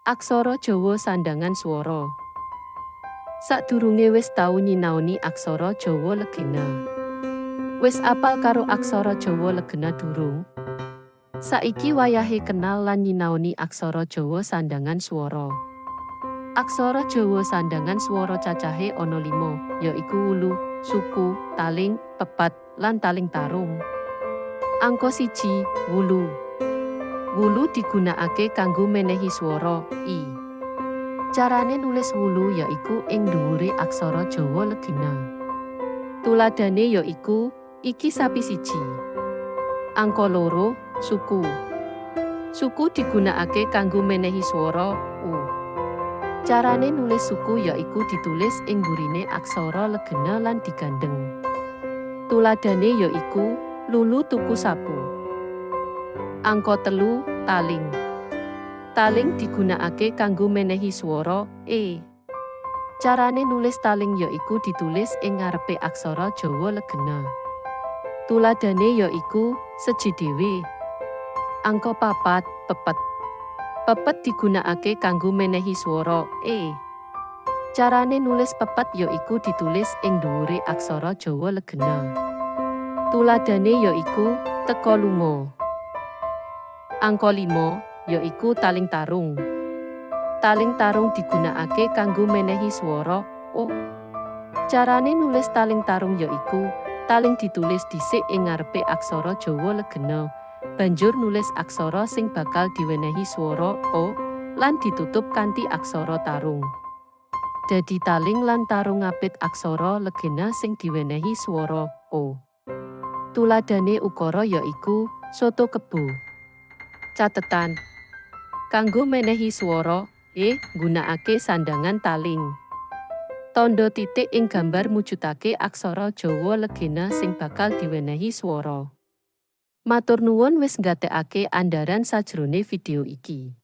Aksara Jawa sandhangan swara. Sadurunge wis tau nyinaoni aksara Jawa legena? Wis apal karo aksara Jawa legena durung? Saiki wayahe kenal lan nyinaoni aksara Jawa sandhangan swara. Aksara Jawa sandhangan swara cacahe ana 5, yaiku wulu, suku, taling, pepat, lan taling tarung. Angka 1, wulu. Wulu digunakake kanggo menehi swara i. Carane nulis wulu yaiku ing dhuwure aksara Jawa legena. Tuladhane yaiku iki sapi 1. Angka 2, suku. Suku digunakake kanggo menehi swara u. Carane nulis suku yaiku ditulis ing burine aksara legena lan digandheng. Tuladhane yaiku lulu tuku sapu. Angka 3, taling. Taling digunakake kanggo menehi swara e. Carane nulis taling yaiku ditulis ing ngarepe aksara Jawa legena. Tuladhane yaiku seji dhewe. Angka 4, pepet. Pepet digunakake kanggo menehi swara e. Carane nulis pepet yaiku ditulis ing dhuwure aksara Jawa legena. Tuladhane yaiku teka lunga. Angka 5, yaiku taling tarung. Taling tarung digunakake kanggo menehi swara o. Carane nulis taling tarung yaiku taling ditulis dhisik ing ngarepe aksara Jawa legena, banjur nulis aksara sing bakal diwenehi swara o lan ditutup kanthi aksara tarung. Dadi taling lan tarung ngapit aksara legena sing diwenehi swara o. Tuladhane ukara yaiku soto kebo. Catetan. Kanggo menehi swara e, nggunakake sandhangan taling. Tandha titik ing gambar mujudake aksara Jawa legena sing bakal diwenehi swara. Matur nuwun wis nggatekake andharan sajrone video iki.